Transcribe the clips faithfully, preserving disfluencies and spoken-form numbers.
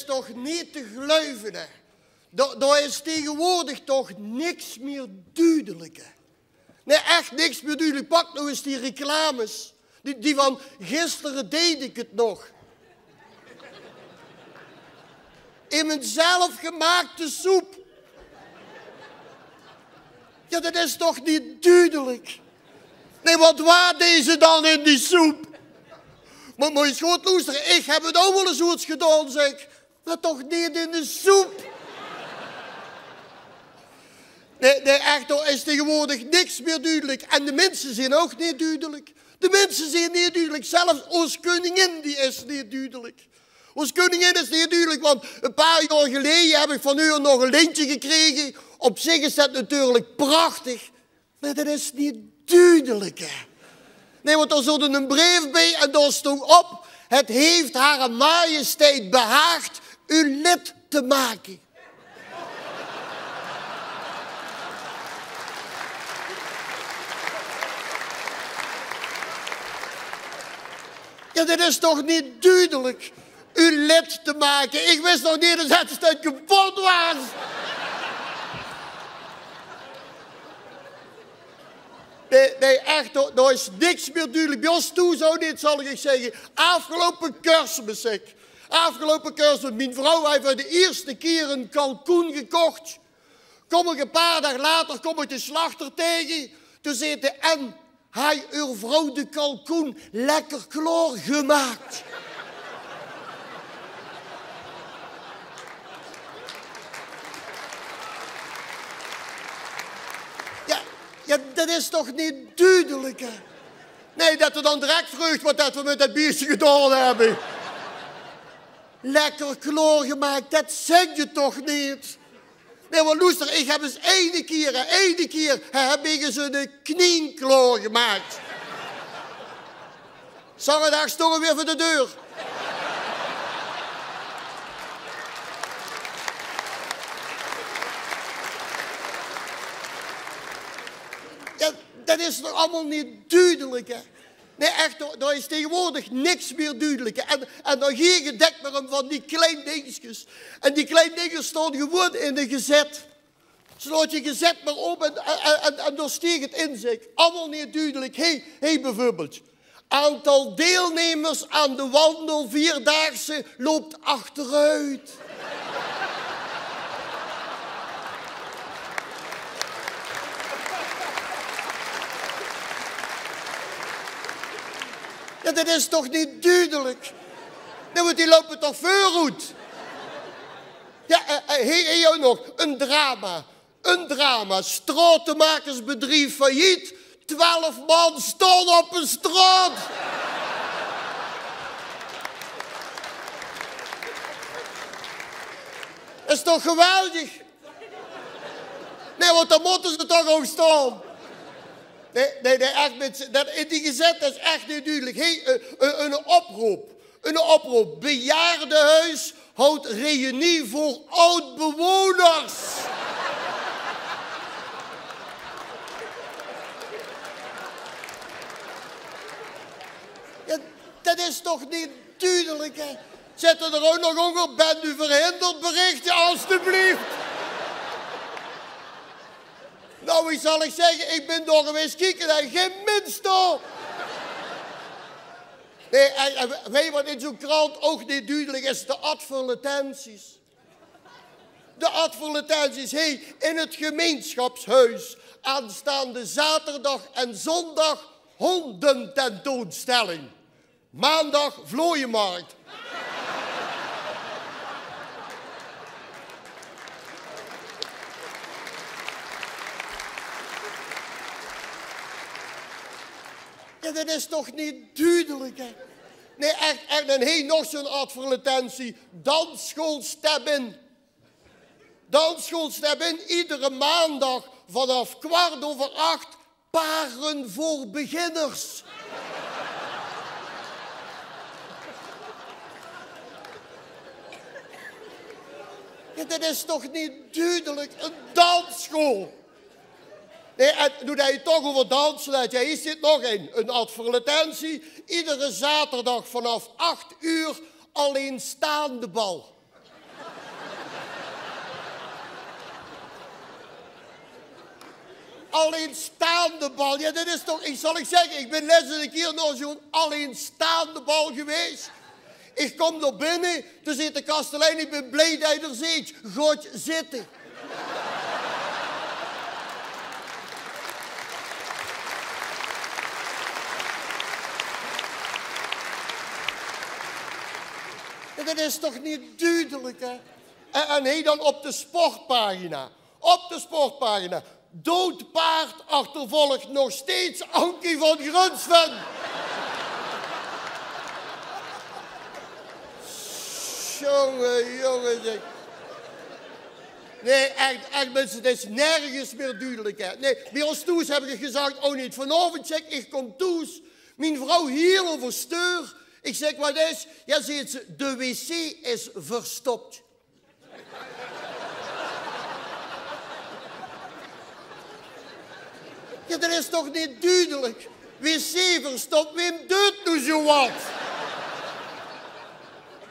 Is toch neet te geluive, hè? Dao, dao is tegenwoordig toch niks mier dudelik, hè? Nae, ech niks mier dudelik. Pak noe ins die reclames. Die, die van: "Gisteren deed ik het nog. In mijn zelfgemaakte soep." Jao, det is toch neet dudelik? Nae, want waat deje ze dan in die soep? Mer mót se ins good loestere. Ich höb 't ouch waal ins zoeëts gedaon, zèk. Mer toch neet in de soep. Nae, nae, ech, dao is tegenwoordig niks mier dudelik. En de minse zeen ouch neet dudelik. De minse zeen neet dudelik. Zelfs ós keuningin, die is neet dudelik. Ós keuningin is neet dudelik, want e paar jaor geleje höb ich van häör nog e lintje gekrege. Op zich is det natuurlik prachtig, mer det is neet dudelik, hè. Nae, want dao zoot 'ne breef bie en dao stóng op: "Het heeft Hare Majesteit behaagd u lid te maken." Jao, det is toch neet dudelik? U lid te maken. Ich wis nog neet ins det 't kepot waas. Nae, nae, ech, dao, dao is niks mier dudelik. Bie ós thoes ouch neet, zal ich uch zègke. Aafgeloupe Kersmis, zèk. Aafgeloupe Kersmis. Mien vrouw haet veur de ierste kier 'ne kalkoen gekoch. Kóm ich e paar daag later, kóm ich de slachter taenge. Toen zaet 'r: "En, haet eur vrouw de kalkoen lekker klaorgemaak?" Jao, jao, det is toch neet dudelik, hè? Nae, det 'r dan direk vreug waat det v'r mit det bieske gedaon höbbe. Lekker klaorgemaak, det zègk se toch neet? Nae, mer loester, ich höb ins eine kier, hè, eine kier, hè, höb ich ins 'ne knien klaorgemaak. Zaoterdaag stóng 'r weer veur de deur. Jao, det is toch allemaol neet dudelik, hè? Nae, ech, dao, dao is tegenwoordig niks mier dudelik. En, en dan gaon ich dèk mer óm van die klein dingskes. En die klein dinge staon gewoon in de gezèt. Slaot die gezèt mer op en, en, en, en dao steit 't in, zèk. Allemaol neet dudelik. Hé, hé, bieveurbeeld: "Aantal deelnemers aan de wandelvierdaagse loopt achteruit." Jao, det is toch neet dudelik? Nae, want die loupe toch veuroet? Jao, eh, eh, hie, hie ouch nog. Ein drama. Ein drama. Straotemakersbedrief failliet. Twelf man staon op de straot. Is toch geweldig? Nae, want dan mótte ze toch ouch staon. Nae, nae, nae, ech, minse, det, in die gezèt is ech neet dudelik. Hé, eh, eh, ein oproop. Ein oproop. Bejaardenhuis houdt reunie voor oud-bewoners. Jao, det is toch neet dudelik, hè? Zèt 'r ouch nog ónger: "Bent u verhinderd, berichten alstublieft." Noe, ich zal uch zègke, ich bön dao gewaes kieke en gein mins dao. Nae, en, en weit geer waat in zoe'n krant ouch neet dudelik is? De advertenties. De advertenties, hé: "In het gemeenschapshuis aanstaande zaterdag en zondag hondententoonstelling. Maandag vlooienmarkt." Jao, det is toch neet dudelik, hè? Nae, ech, ech. En hie nog zoe'n advertentie. Dansschool Step In. Dansschool Step In, iedere maandag vanaf kwart over acht: paren voor beginners. Jao, det is toch neet dudelik? Ein dansschool. Nae, en noe det se 't toch euver danse höbs, jao, hie zit nog ein. Ein advertentie. Iedere zaterdag vanaf acht uur alleenstaande bal. alleenstaande bal. Ja, dat is toch, ich zal uch zègke, ich bin lèts ins 'ne kier nao zo'n alleenstaande bal gewaes. Ich kóm dao binne, toen zeet de kastelein: "Ich bin blie dat geer d'r zeet. Gaot zitte." Ja, dat is toch neet dudelik, hè? En, en hie dan op de sportpagina. Op de sportpagina. Dood paard achtervolgt nog steeds Ankie van Grunsven. Jónge, jónge, zeg. Nae, ech, ech, minse, 't is nörges mieë dudelik, hè. Nae, bie ós thoes höb ich 't gezag, ouch neet vanaovend, zeg. Ich kóm thoes, mien vrouw hiel euverstörd. Ich zeg: "Wat is?" "Ja," zeet ze, "de wc is verstop." Ja, dat is toch neet dudelik? Wc verstop, wae duit noe zoe wat?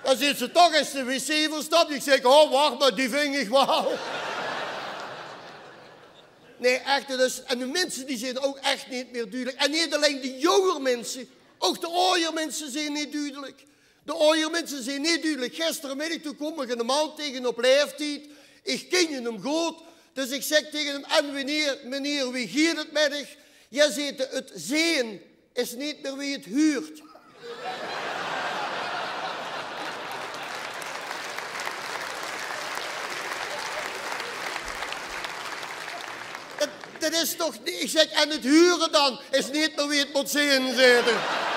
Dan zeet ze: "Toch is de wc verstop." Ich zeg: "Oh, wach mer, die ving ich waal." Nae, ech, dat is, en de minse die zeen ouch ech neet mieë dudelik. En neet allein de jónger minse, ouch de aojer minse zeen neet dudelik. De aojer minse zeen neet dudelik. Gisteremiddig, toen kóm ich 'ne man taege op laeftied. Ich kinj 'm good. Dus ich zeg taege 'm: "En meneer, meneer, wie geit 't mit uch?" "Ja," zeet 'r, "'t zeen is neet mieë wie 't huurt." Dat, dat is toch neet, ich zeg, en 't hure dan is neet mieë wie 't mót zeen, zeet 'r.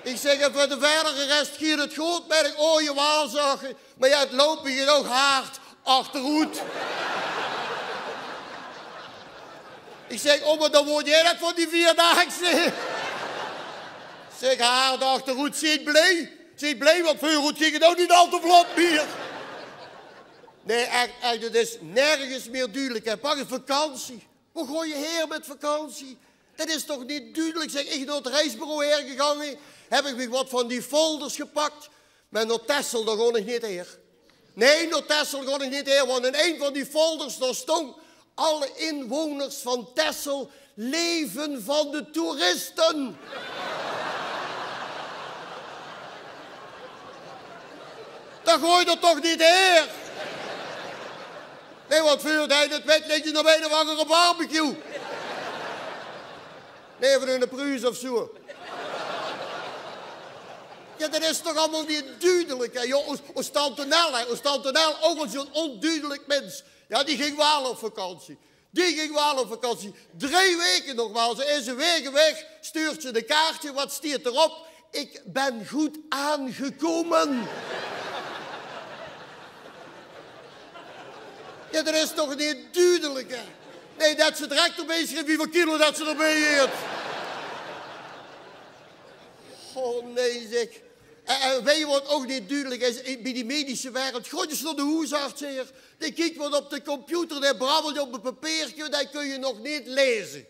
Ich zeg, en veur de verdere res geit 't good mit de aoje waal, zag 'r. Mer ja, 't loup hie ouch hard achteroet. Ich zeg, oh, mer dan word geer dat van die vierdaagse. Zeg, hard achteroet, zeet blie. Zeet blie, want veuroet ging 't ouch neet al te vlot mieë. Nae, ech, ech, dat is nörges mieë dudelik. En pak 'n vakantie. Wo gaot geer haer mit vakantie? Dat is toch neet dudelik? Zeg, ich nao 't reisbureau haer gegange, höb ich mich wat van die folders gepak. Mer nao Texel, dao gaon ich neet haer. Nae, nao Texel gaon ich neet haer, want in ein van die folders, dao stóng: "Alle inwoners van Texel leven van de toeristen." Dao gaon ich toch neet haer? Nae, want veur geer 't wèt ligk geer op ein of anger barbecue. Nae, van 'ne Pruus of zoe. Ja, dat is toch allemaol neet dudelik, hè? Jao, ós, ós tante Nel, hè? Ós tante Nel, ouch al zoe'n óndudelik mins. Ja, die ging waal op vakantie. Die ging waal op vakantie. Drie waeke nog mer. Ze is 'n waek weg, stuurt ze 'n kaartje. Wat steet d'rop? "Ik ben goed aangekomen." Ja, dat is toch neet dudelik, hè? Nae, dat ze direk d'rbie sjreef wieväöl kilo dat ze d'rbie haet. Oh, nae, zeg. En, en weit geer wat ouch neet dudelik is? Bie die medische wereld, gaot ins nao de hoesarts, zeg. Dae kiek wat op de computer, dae brabbelt op e papeerke, dat kóns se nog neet laeze.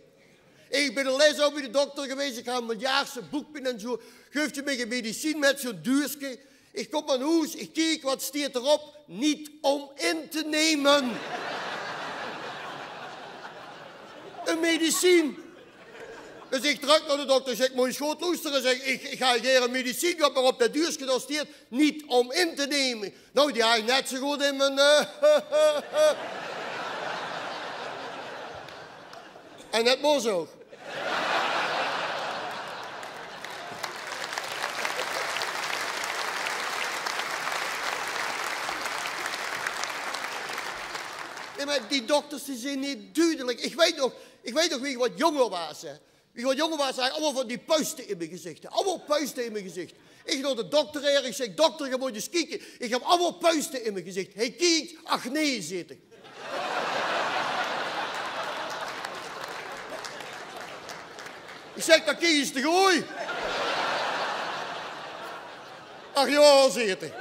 Ich bin lèts ouch bie de dokter gewaes, ich haw 'n miljardse boekpien en zoe. Geuf dae mich 'n medicien mit zoe'n duuske. Ich kóm aan hoes, ich kiek, wat steet d'rop? "Niet om in te nemen." 'n Medicien. Dus ich trök nao de dokter, zeg: "Mós se good loestere," zeg ich, "ich, ich gaef dich gaer 'n medicien, wat mer op dat duuske dao steet: niet om in te nemen." Nou, die haw ich net zoe good in mien, eh, en dat mós ouch. Nae, mer die dokters, die zeen neet dudelik. Ich weit nog, ich weit nog, wie ich wat jónger waas, hè. Wie ich wat jónger waas, haw ich allemaol van die puiste in mien gezich. Allemaol puiste in mien gezich. Ich nao de dokter haer, ich zeg: "Dokter, geer mót ins kieke. Ich höb allemaol puiste in mien gezich." Hae kiek, "Ach nae," zeet 'r. Ich zeg: "Dan kiek ins te good." "Ach jao," zeet 'r.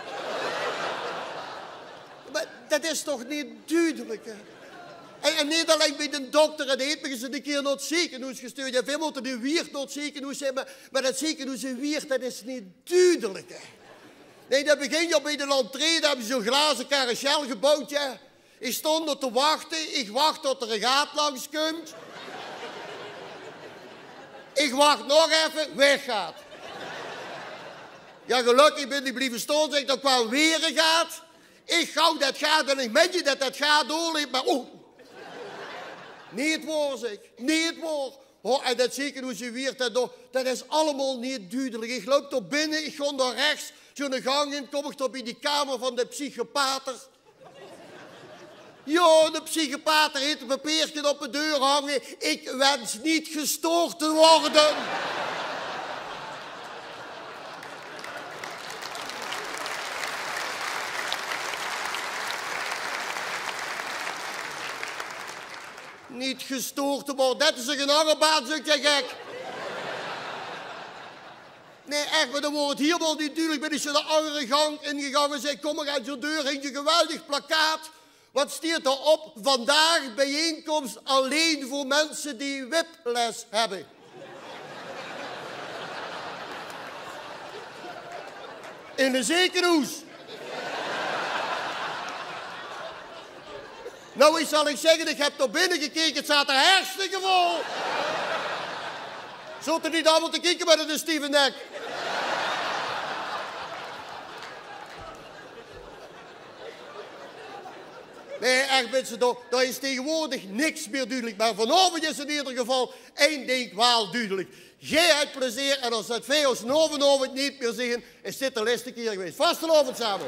Mer dat is toch neet dudelik, hè? En, en neet allein bie d'n dokter, en dae haet mich ins 'ne kier nao 't zekenhoes gestuurd. Jao, veer mótte in Wieërt nao 't zekenhoes, hè, mer, mer dat zekenhoes in Wieërt, dat is neet dudelik, hè? Nae, dat begint al bie de entree, dao höbbe ze zoe'n glaze carrousel geboewd, jao. Ich stóng dao te wachte, ich wach tot d'r ein gaat langs kump. Ich wach nog effe, weg gaat. Jao, gelökkig bin ich blieve stóng, zèk ich, dao kwaam weer ein gaat. Ich gaw det gaat in, ich meinde det det gaat doorleep, mer oeh. Neet waor, zèk ich, neet waor. Ho, en det zeekenhoes in Wieërt, det, det is allemaol neet dudelik. Ich loup dao binne, ich gaon dao rechts, zoe'n gank in, kóm ich dao bie die kamer van de psychopater. Jao, de psychopater haet ein papeerke op de deur hange: "Ik wens niet gestoord te worden." Neet gestoord te waere, det is ein anger baan, zèk ich, gek. Nae, ech, mer dan waor 't hielemaol neet dudelik. Bin ich zoe'n anger gank ingegange, zèk ich, kóm ich aan zoe'n deur, hing zoe'n geweldig plakkaat. Wat steit dao op? "Vandaag bijeenkomst alleen voor mensen die whiplash hebben." In ein zeekenhoes. Noe, ich zal uch zègke, ich höb dao binne gekeke, 't zaot d'r hartstikke vol. Zote neet allemaol te kieke mit eine stieve nek. Nae, ech, minse, dao, dao is taegewoordig niks mieë dudelik. Mer vanaovend is in eder geval ein dink waal dudelik. Geer höbt plezeer en es det veer ós nao vanaovend neet mieë zeen, is dit de lèste kier gewaes. Vastelaovend same.